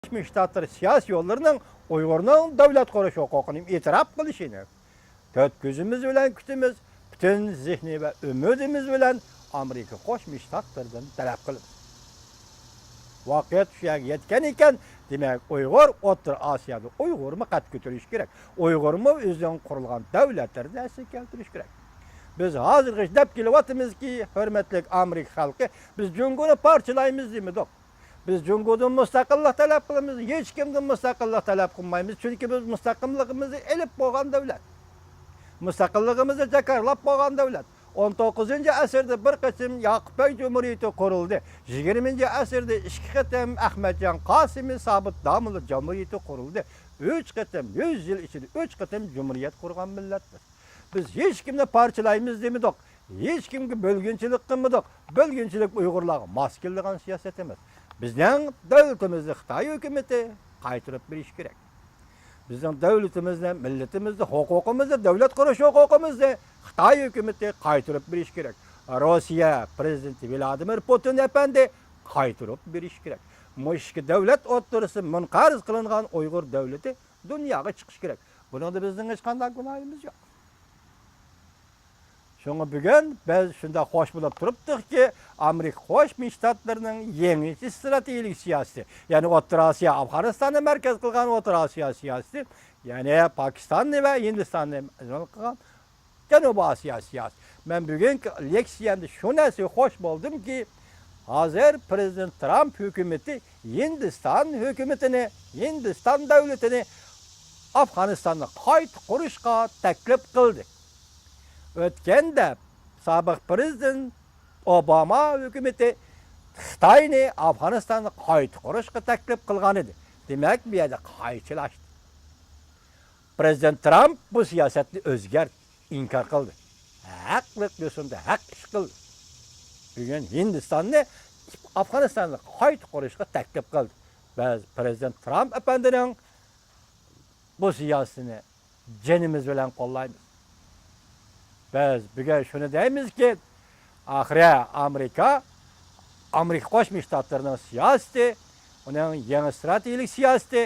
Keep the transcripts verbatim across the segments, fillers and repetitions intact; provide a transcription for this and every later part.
بىرلەشمە شتاتلار سىياسىي يوللىرىنىڭ ئۇيغۇرنىڭ دۆلەت قۇرۇش ھوقۇقىنى ئېتىراپ قىلىشىنى تۆت كۆزىمىز بىلەن كۈتىمىز، پۈتۈن زېھنى ۋە ئۈمىدىمىز بىلەن ئامېرىكا قوشما شتاتلىرىدىن تەلەپ قىلىمىز. ۋاقىت شۇ يەرگە يەتكەن ئىكەن، دېمەك، ئۇيغۇر ئوتتۇرا ئاسىيادا ئۇيغۇرمۇ قەد كۆتۈرۈشى كېرەك. ئۇيغۇرمۇ ئۆزىنىڭ قۇرۇلغان دۆلەتلىرىنى ئەسلىگە كەلتۈرۈشى كېرەك. بىز ھازىرغىچە دەپ كېلىۋاتىمىزكى، ھۆرمەتلىك ئامېرىكا خەلقى، بىز جۇڭگونى پارچىلايمىز دېمىدۇق. بىز جۇڭگودىن مۇستەقىللىق تەلەپ قىلىمىز، ھېچكىمدىن مۇستەقىللىق تەلەپ قىلمايمىز، چۈنكى بىز مۇستەقىللىقىمىزنى ئېلىپ بولغان دۆلەت. مۇستەقىللىقىمىزنى جاكارلاپ بولغان دۆلەت. ئون توققۇزىنچى ئەسىردە بىر قېتىم ياقۇپ بەگ جۇمھۇرىيىتى قۇرۇلدى. يىگىرمىنچى ئەسىردە ئىككى قېتىم ئەخمەتجان قاسىمى سابىت داموللا جۇمھۇرىيىتى قۇرۇلدى. ئۈچ قېتىم، يۈز يىل ئىچىدە ئۈچ قېتىم جۇمھۇرىيەت قۇرغان مىللەتمىز. بىز ھېچكىمنى پارچىلايمىز دېمىدۇق، ھېچكىمگە بۆلگۈنچىلىك قىلمىدۇق. بۆلگۈنچىلىك ئۇيغۇرلارغا ماس كېلىدىغان سىياسەت ئەمەس. بىزنىڭ دۆلىتىمىزنى خىتاي ھۆكۈمىتى قايتۇرۇپ بېرىشى كېرەك. بىزنىڭ دۆلىتىمىزنى، مىللىتىمىزنى، ھوقۇقىمىزنى، دۆلەت قۇرۇش ھوقۇقىمىزنى خىتاي ھۆكۈمىتى قايتۇرۇپ بېرىشى كېرەك. روسىيە پىرېزىدېنتى ۋلادىمىر پۇتىن ئەپەندى قايتۇرۇپ بېرىشى كېرەك. مۇشۇ ئىككى دۆلەت ئوتتۇرىسىدا مۇنقەرز قىلىنغان ئۇيغۇر دۆلىتى دۇنياغا چىقىشى كېرەك. بۇنىڭدا بىزنىڭ ھېچقانداق گۇناھىمىز يوق. شۇڭا بۈگۈن بىز شۇنداق خوش بولۇپ تۇرۇپتۇقكى، ئامېرىكا قوشما شتاتلىرىنىڭ يېڭىچە ئىستراتېگىيەلىك سىياسىتى، يەنى ئوتتۇرا ئاسىيا، ئافغانىستاننى مەركەز قىلغان ئوتتۇرا ئاسىيا سىياسىتى، يەنى پاكىستاننى ۋە ھىندىستاننى مەركەز قىلغان جەنۇبىي ئاسىيا سىياسىتى. مەن بۈگۈنكى لېكسىيەمدە شۇ نەرسىگە خوش بولدۇمكى، ھازىر پىرېزىدېنت ترامپ ھۆكۈمىتى ھىندىستان ھۆكۈمىتىنى، ھىندىستان دۆلىتىنى ئافغانىستاننى قايتا قۇرۇشقا تەكلىپ قىلدى. ئۆتكەندە سابىق پىرېزىدېنت ئوباما ھۆكۈمىتى خىتاينى ئافغانىستاننى قايتا قۇرۇشقا تەكلىپ قىلغان ئىدى. دېمەك، بۇ يەردە قايچىلاشتى. پىرېزىدېنت ترامپ بۇ سىياسەتنى ئۆزگەرتتى، ئىنكار قىلدى. ھەقلىق يوسۇندا ھەق ئىش قىلدى. بۈگۈن ھىندىستاننى ئافغانىستاننى قايتا قۇرۇشقا تەكلىپ قىلدى. بىز پىرېزىدېنت ترامپ ئەپەندىنىڭ بۇ سىياسىتىنى جېنىمىز بىلەن قوللايمىز. بىز بۈگۈن شۇنى دەيمىزكى، ئاخىرى ئامېرىكا، ئامېرىكا قوشما شتاتلىرىنىڭ سىياسىتى، ئۇنىڭ يېڭى ئىستراتېگىيەلىك سىياسىتى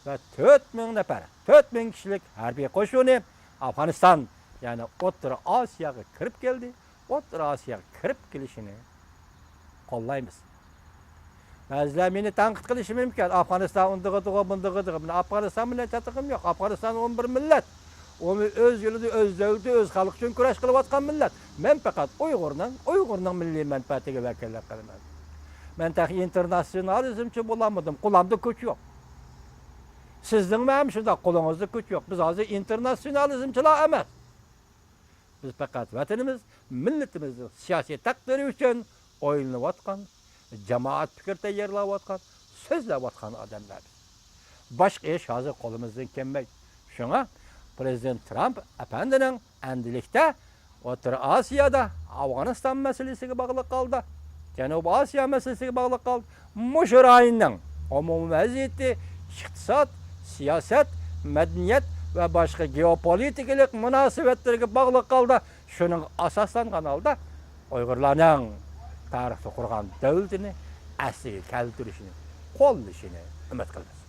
ۋە تۆت مىڭ نەپەر، تۆت مىڭ كىشىلىك ھەربىي قوشۇنى ئافغانىستان، يەنى ئوتتۇرا ئاسىياغا كىرىپ كەلدى، ئوتتۇرا ئاسىياغا كىرىپ كېلىشىنى قوللايمىز. بەزىلەر مېنى تەنقىد قىلىشى مۇمكىن، ئافغانىستان ئۇندىغىدىغۇ، بۇندىغىدىغۇ. مېنىڭ ئافغانىستان بىلەن چاتىقىم يوق. ئافغانىستان ئون بىر مىللەت. ئۇ ئۆز يولىدا، ئۆز دۆلىتى، ئۆز خەلقى ئۈچۈن كۈرەش قىلىۋاتقان مىللەت. مەن پەقەت ئۇيغۇرنىڭ، ئۇيغۇرنىڭ مىللىي مەنپەئەتىگە ۋەكىللىك قىلىمەن. مەن تېخى ئىنتېرناتسىيونالىزمچى بولالمىدىم. قولامدا كۈچ يوق. سىزنىڭمۇ ھەم شۇنداق قولىڭىزدا كۈچ يوق. بىز ھازىر ئىنتېرناتسىيونالىزمچىلار ئەمەس. بىز پەقەت ۋەتىنىمىز، مىللىتىمىزنىڭ سىياسىي تەقدىرى ئۈچۈن ئويلىنىۋاتقان، جامائەت پىكىر تەييارلاۋاتقان، سۆزلەۋاتقان ئادەملەر بىز. باشقا ئىش ھازىر قولىمىزدىن كەلمەيدۇ. شۇڭا پىرېزىدېنت ترامپ ئەپەندىنىڭ ئەمدىلىكتە ئوتتۇرا ئاسىيادا ئافغانىستان مەسىلىسىگە باغلىق ھالدا، جەنۇبىي ئاسىيا مەسىلىسىگە باغلىق ھالدا، مۇشۇ رايوننىڭ ئومۇمىي ۋەزىيىتى، ئىقتىساد، سىياسەت، مەدەنىيەت ۋە باشقا گېئوپولىتىكىلىق مۇناسىۋەتلىرىگە باغلىق ھالدا، شۇنىڭغا ئاساسلانغان ھالدا ئۇيغۇرلارنىڭ تارىختا قۇرغان دۆلىتىنى ئەسلىگە كەلتۈرۈشىنى، قوللىشىنى ئۈمىد قىلىمىز.